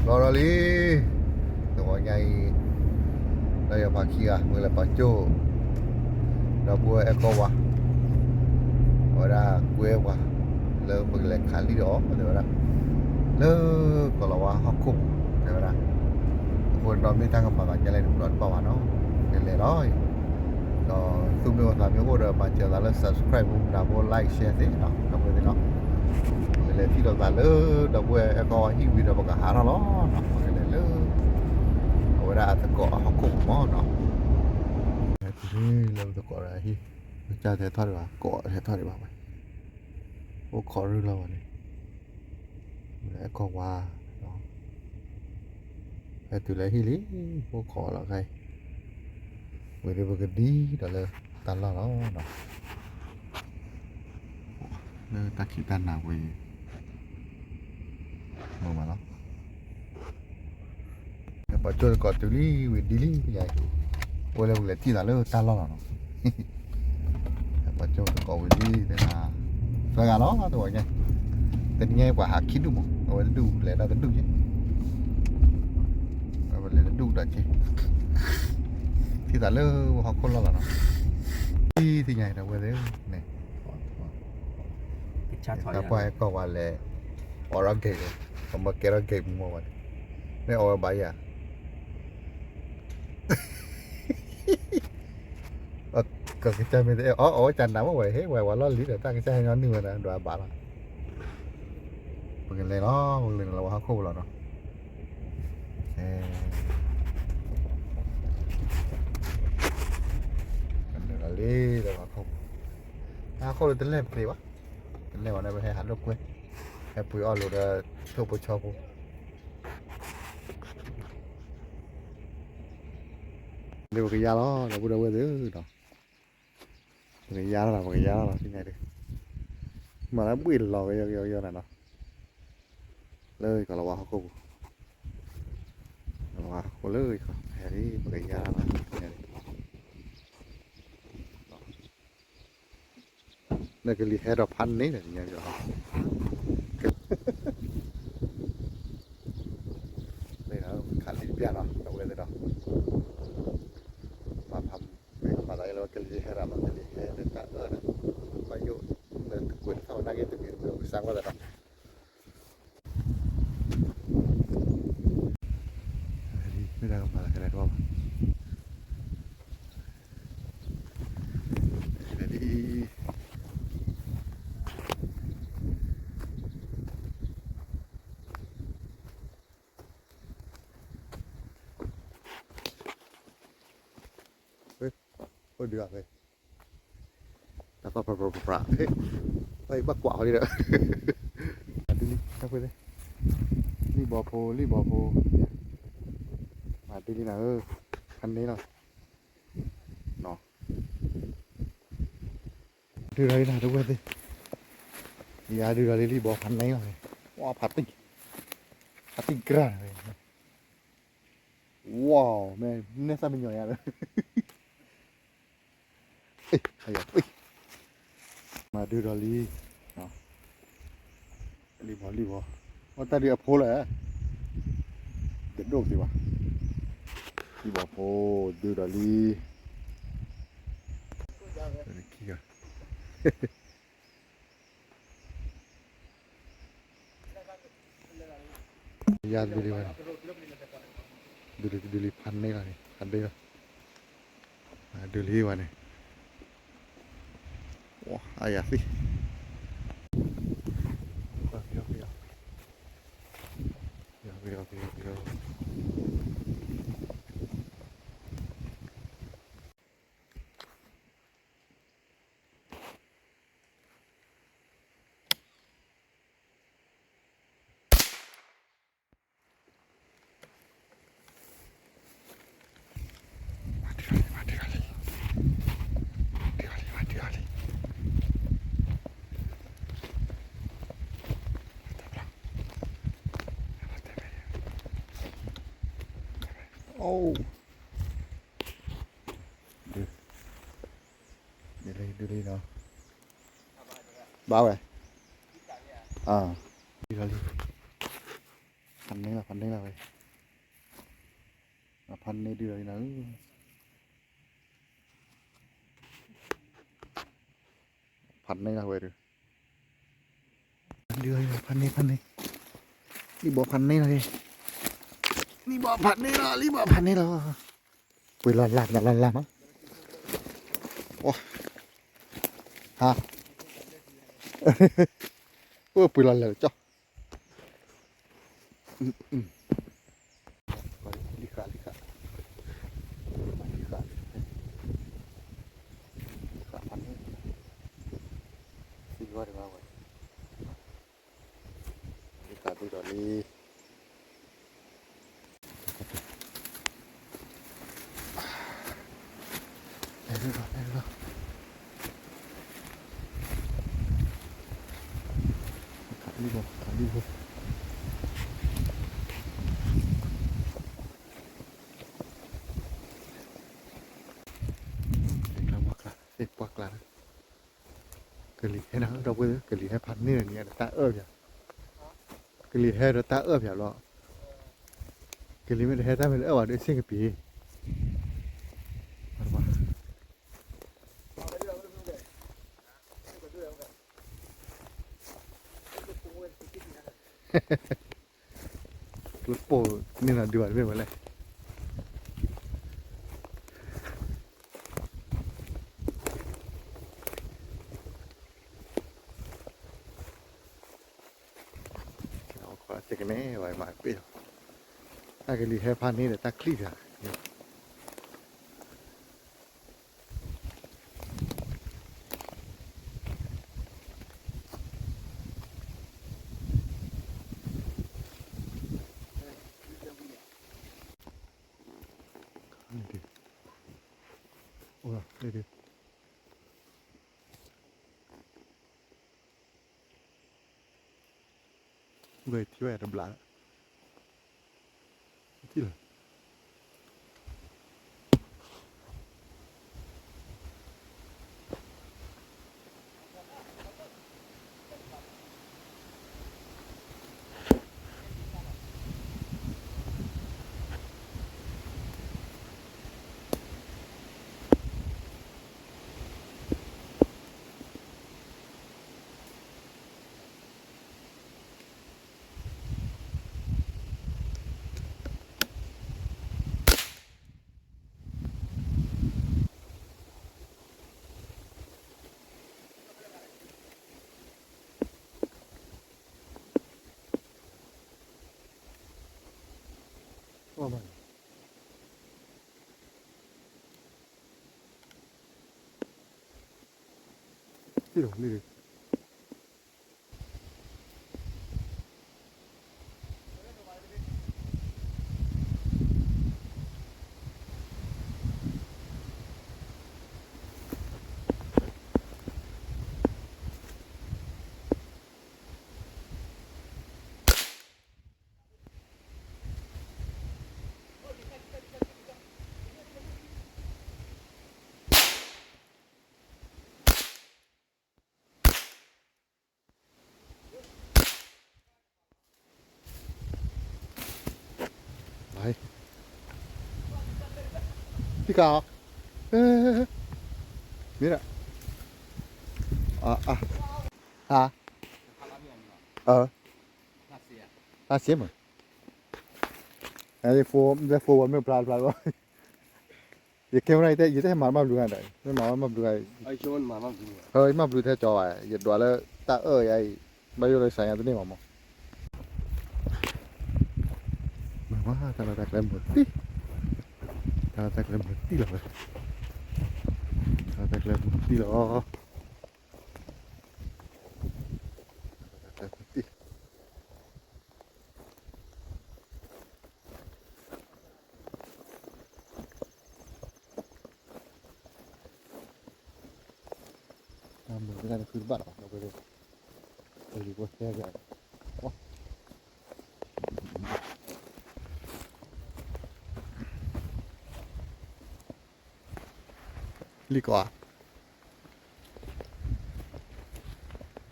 လီၤဒီးလံ, တဂီၤညါအံၤ ဒီးယဖးခံဂၤ ပကလဲၤပာ်ကၠိၣ် ဒီပုၢ်ဝဲၢ်အဲၣ်ကီၢ်ဝါ, အဝဲဒၣ်ကွဲပှၤ လၢပကလဲၤခးလံၣ်ဒီးအီၤ တဲဝဲဒၣ်, လၢကီၢ်လီၤဝါဟီၣ်ခိၣ်ပူၤ တဲဝဲဒၣ်, အဃိဒီးမ့ၢ်တၢ်ကမၤသးဒ်လဲၣ်န့ၣ် ပနီၣ်တဘၣ်ဘၣ်နီၤ, ကလဲၤလီၤ ဒီးသူမ့ၢ်အိၣ်သးမ့ၢ်အိၣ်ဒီး မၤစၢၤသးလၢ subscribe ဖိ မတၤဖိ like share သ့နီၤ ဒီပုၢ်ဝဲၢ်သ့ၣ်နီၤ, ပကလဲၤထံၣ်လိာ်သးလၢ ဒီပုၢ်ဝဲၢ်အဲၣ်ကီၢ်ဝါဟံၣ်ဝံၤဒီး ပကဟးထီၣ်လီၤနီၤ, ပကလဲၤလၢ အဝဲဒၣ်အသကိးအဟီၣ်ခိၣ်ပူၤမးနီၤ, လၢပသကိးဒီးဟံၣ်, ပကစၢ်ထဲထီၣ်ဒံးဘၣ် ကိးထဲထီၣ်ဒံးဘၣ်ဝဲ, အိၣ်ခိးရူၢ်လီၤဝဲန့ၣ် အဲၣ်ကီၢ်ဝါ, ဟဲတုၤလၢဟံၣ်လံ, အိၣ်ခိးလီၤခါအံၤ, ဝံၤဒီးပကဒံဒီးလၢတၢ်လီၢ်လီၤနီၤ, လၢတၢ်ခံးတၢ်နၤဝဲအံၤ, မ့ၢ်မးလီၤ, ပှၤကၠိသကိးတုၤလံဝံၤဒ်လံညါအံၤ, အိၣ်လၢပကလဲၤထံၣ်သးလၢတၢ်လီၢ်လီၤနီၤ ပှၤကၠိသကိးဝံၤလံ သ့ၣ်နၤ, သၢဂၤလီၤ တဂီၤညါ, တနံၤညါအံၤပှၤဟးခံဒူၣ်မး အဝဲတဒူၣ်လဲၤဒၣ်တဒူၣ်က့ၤ, အဝဲလဲၤတဒူၣ်ဒီးက့ၤ, ထံၣ်သးလၢဟီၣ်ခိၣ်လီၢ်လီၤနီၤ, သ့ၣ်ညါအံၤဒီးဝဲသ့ၣ်န့ၣ်, တၢ်ပှၢ်ဟဲကီၢ်ဝါလဲၤ, အီၣ်ထီၣ် gate လီၤ, ပမ့ၢ်ကဲထီၣ် gate မ့ၢ်မ့ၢ်ဝဲန့ၣ်, မ့ၢ်အီၣ်ဝဲဘၣ်ယၤ ကကစၢ်မ့ၢ်တအဲၣ်အီၣ် အီၣ်ဝဲကနၤမ့ၢ်ဝဲ ဟ့ၣ်ဝဲဝဲလီၢ်လံဒီး တၢ်ကစၢ်ဟဲညီနုၢ်ဝဲဒၣ် ဒွးဘၣ်လီၤ, ပကလဲၤလီၤ ပကလဲၤလီၤဝဲဟီၣ်ခိၣ်ပူၤလီၤနီၤ, ကလဲၤလီၤလံဒီးဟီၣ်ခိၣ်ပူၤ, ဟီၣ်ခိၣ်လၢတလဲၢ်ပသ့ဘၣ်, တလဲၢ်ဝဲန့ၣ် ပဟဲဟးလိာ်ကွဲ, ဟဲပှ့ၤအီၣ်လိာ်ဒီး ထိၣ်ဖိဆီဖိ လၢပကယါလီၤ ဒီပုၢ်ဒီဝဲၢ်သ့ၣ်ဒီး, ပကယါလီၤ ပကယါလီၤ သ့ၣ်ညါဒုး, မၤလၢဘှ့ၣ်လီၤကယီကယီကယီနၤနီၤ, လၢကီၢ်လီၤဝါဟီၣ်ခိၣ်ပူၤ, ကီၢ်လီၤဝါဟီၣ်ခိၣ်လၢကီၢ် ဟဲလံ ပကယါလီၤ သ့ၣ်ညါဒုး နကလံၤဟဲဒီးဖးန့ၢ်ဒီး ညါဒီး, ခးလံတဘျီနီၤ ဒီပုၢ်ဝဲၢ်သ့ၣ်ဒီး, မၤဖး, မ့ၢ်ကမၤသးလၢကလံၤဟဲဒီး မၤကလံၤဟဲလၢတၢ်အၢၣ်ဒီး, ဘၣ်ယိၣ်လၢကကွဲးထီၣ်နာ်က့တမံၤတမံၤ ကစၢ်ကွၢ်သးဒီး မ့ၢ်တၢ်ကမၤသးကလဲၤတဘၣ်ဘၣ်, လဲၤဒ်အံၤ, အိၣ်ဒုးအီၤဖဲ, တၢ်သီၣ်ပြးပြးပြးပြး, ဟဲ, ဘၣ်ကွၢ်အီၤလံဒီး, မၤဒုးလံ တၢ်ဖုသ့ၣ်, လံၣ်ဘီဖိ လံၣ်ဘီဖိ, မၤဒုးလံနၤဧၢ, ဖးန့ၢ်လီၤ, နီၤ, ဒုးဒီးလံနၤ တဝဲၢ်သ့ၣ်, ယၤဒုးဒီးလံ လံၣ်ဘီဖးန့ၢ်လီၤ, ဝါ ဖးတံၢ်, ဖးတံၢ်ကြၢ်န့ၣ်, ဝါ မ့ၢ်နဲၣ်သၣ်မံညီၤယၤဒီး မၤဒုးဒီးလံ, လံၣ်ဘီ လံၣ်ဘီ, အတၢ်ဒုးအဖိလၢ, တဒိၣ်ကသ့ဘၣ်, လံၣ်ဘီဖိ, ဒုးဒီးလံ, ခံဂၤ ယၤဒုးလံဝဲန့ၣ်, ဒုးလံ ဒုးလံ ဖးန့ၢ်လီၤန့ၣ် ဖးဒ့လီၤ, ဒုးလံဝဲန့ၣ်, ဝါ အယၤသံ, အိၣ်, ဒုးလံ ဒုးလံနီၤ, ဘၣ်ဝဲ, အၢ, ဒုးလံ ဖးန့ၢ်လီၤ ဖးန့ၢ်လီၤဝဲ, ဖးန့ၢ်ဒုးလီၤနၤဧၢ, ဖးန့ၢ်လီၤဝဲဒုး, ဒုးလီၤ ဖးန့ၢ် ဖးန့ၢ်, လံၣ်ဘီဖးန့ၢ်လီၤ, လံၣ်ဘီဖးန့ၢ်လီၤ လံၣ်ဘီဖးန့ၢ်လီၤ, ပှ့ၤလီၤလၢ် လၢ်လၢ်မး, ဟါ, ပှ့ၤလီၤလၢ်ကၠီ လံဃာ် လံဃာ် လံဃာ် လံဃာ်ဖးန့ၢ်, သံဝဲတဂၤဝဲ, လံဃာ်ဒုးဒီးလံ, လဲၤလီၤ လဲၤလီၤ, ခးလံဘိ ခးလံဘိ, သ့ၣ်ကျါဝါကျါ သ့ၣ်ပှၢ်ကျါလၢ ကလံၤဟဲနၤ ဒီပုၢ်ဝဲၢ် ကလံၤဟဲဖးန့ၢ်န့ၣ် တၢ်အၢၣ်ပၠး, ကလံၤဟဲဒီးတၢ်အၢၣ်ပၠးလီၤ, ကလံၤမ့ၢ်တဟဲတၢ်မ့ၢ်တအၢၣ်ဘၣ်ဒီး အ့ၣ်စ့ၣ်ကပံၤ, ကျိပိၢ်န့ၣ်နၤဒုးဘၣ်တမ့ၢ်ဝဲလဲၣ်. တကနဲဝဲမၤပ့ၢ်လီၤ, တၢ်ကလံၤဟဲဖးန့ၢ်ဒီးတၢ်ချံၣ်ပၠး ဝဲထံဝဲတဘျး, ထံလီၤ. ထံကါအီၤ, မ့ၢ်ဒၣ်, အါ, အါ, အါ, တၢ်စ့မး, လၢ phone မ့ၢ်ဖျါဖျါလီၤ, ယ camera ယတဟဲမၤမၤဘျုးဂၤဒီး မ့ၢ်မၤမၤဘျုးဂၤ, ယမၤဘျုးထဲကၠီဘၣ် ယဒွးလၢတၢ်အၢၣ်ယၤအံၤ, ဘၣ်ယိၣ်လၢစၢ်ယၤတန့ၢ်မးမး, မ့ၢ်ဝဲ တၢ်လီၢ်တၢ်ကျဲမုာ်တံၢ်, တၢ်လီၢ်တၢ်ကျဲမုာ်တံၢ်လီၤဝဲ, တၢ်လီၢ်တၢ်ကျဲမုာ်တံၢ်လီၤ. လံၣ်ကီးဧါ, လံၣ်ကီးသ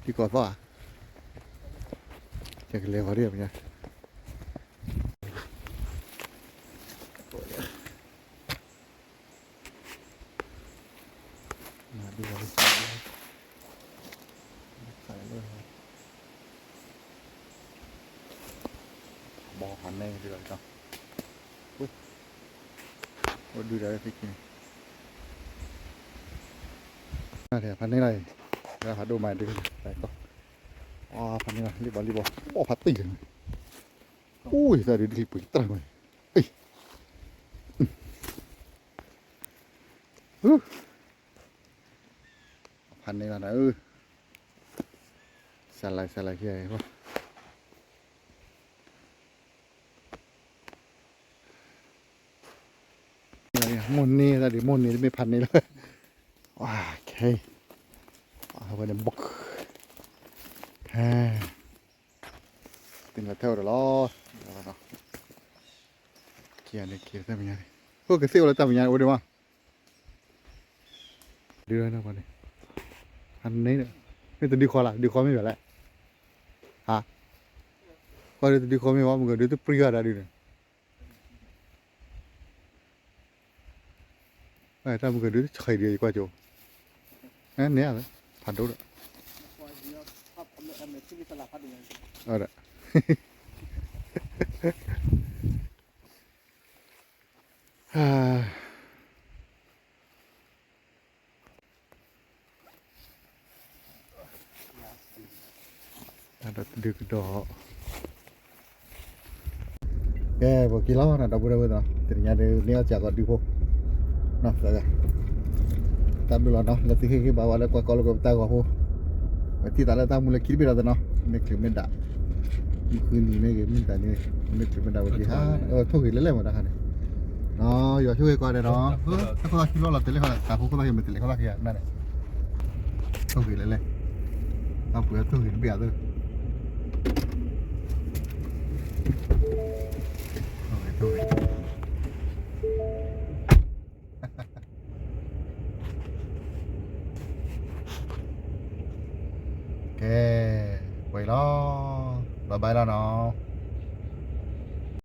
ီၣ်ဧါ, ယကလဲၤဃီၤဒ်အံၤ, ဖးန့ၢ်ဒ်လီၤ, အိၣ်ဒုးဒီးသ့ၣ်ခံန့ၣ်, ဖးန့ၢ်လီၤအံၤ, ဖးဒိၣ်မးဒုး, ဖးန့ၢ်လီၤ လံၣ်ဘီလံၣ်ဘီ, အိၣ်ဖးတံၢ်လီၤ, အိၣ်သးဒုးတချံပှ့ၤတၢ်ဝဲ, ဖးန့ၢ်လီၤနၤ, စလၢစလၢခံဂၤ, မိၢ်န့ၢ်တၢ်ဒုး မိၢ်န့ၢ်တမ့ၢ်ဖးန့ၢ်လီၤ, အဝဲန့ၣ် ဘိၣ်, သ့ၣ်ညါထဲအိၣ်ဒီးလီၤ, ခံဂၤန့ၣ်က့ၤတၢ်မဲာ်ညါန့ၣ်, အိၣ်ကသ့ၣ်အိၣ်လၢတၢ်မဲာ်ညါန့ၣ် အိၣ်ဒံးမး ဒုးန့ၣ်, ဖးန့ၢ်, မ့ၢ်တဒုးဃီလၢ် ဒုးဃီမ့ၢ်ဘၣ်လဲၣ်, ဟါ, ကွၢ်ဒုးတဒုးဃီမ့ၢ်ဝဲ မုၢ်ကဒုးတပြံဂၤဒၣ်ဒုးန့ၣ်, တၢ်မုၢ်ကဒုးတဆံးဒုး ယကွၢ်ကၠိ, န့ၣ်, ဖးဒိၣ်ဒီး, ဒီး ဒီးတဒုကဒီး, ကဲ ပက့ၤလီၤနီၤ ဒီပုၢ်ဝဲၢ်သ့ၣ်, တနံၤညါဒုး န့ၢ်အီၣ်စှၤကီးဒုဖိ, နီၤ, တၢ်ဘျုးလီၤနီၤ လၢသုဟ့ၣ်ဂံၢ်ဘါဝဲလၢကွၢ်ကီလိာ်ကွဲပတၢ်ဂီၤဖိ, ပထံၣ်သးလၢတၢ်မူလၢခံတဘ့ၣ်ဒီးသနီၤ, မ့ၢ်ချုးမ့ၢ်ဒၣ်, မုၢ်ဃုနံၤမ့ၢ်ဂ့ၤ မုၢ်သးနံၤ, မ့ၢ်ချုးမ့ၢ်ဒၣ်ဝဲက့ၤဟါ, ထိၣ်ဂ့ၤလဲၣ်လဲၣ်မတၤခါန့ၣ်, နီၤ ယွၤဆိၣ်ဂ့ၤကီးဒီးနီၤ, တၢ်ခိၣ်သၣ်ခံလီၤလီၤတဲာ်လဲၣ်ခီ, တၢ်ခိၣ်သၣ်ခံမ့ၢ်တဲာ်လဲၣ်ခီသၣ်ခံဂၤန့ၣ်, ထိၣ်ဂ့ၤလဲၣ်လဲၣ်, အပှ့ၤအထိၣ်ဂ့ၤတဘ့ၣ်အသိး, ထိၣ်ဂ့ၤ ထိၣ်ဂ့ၤ ကဲ, ပှဲၤလီၤ, ဘၣ်ဘၣ်လီၤနီၤ.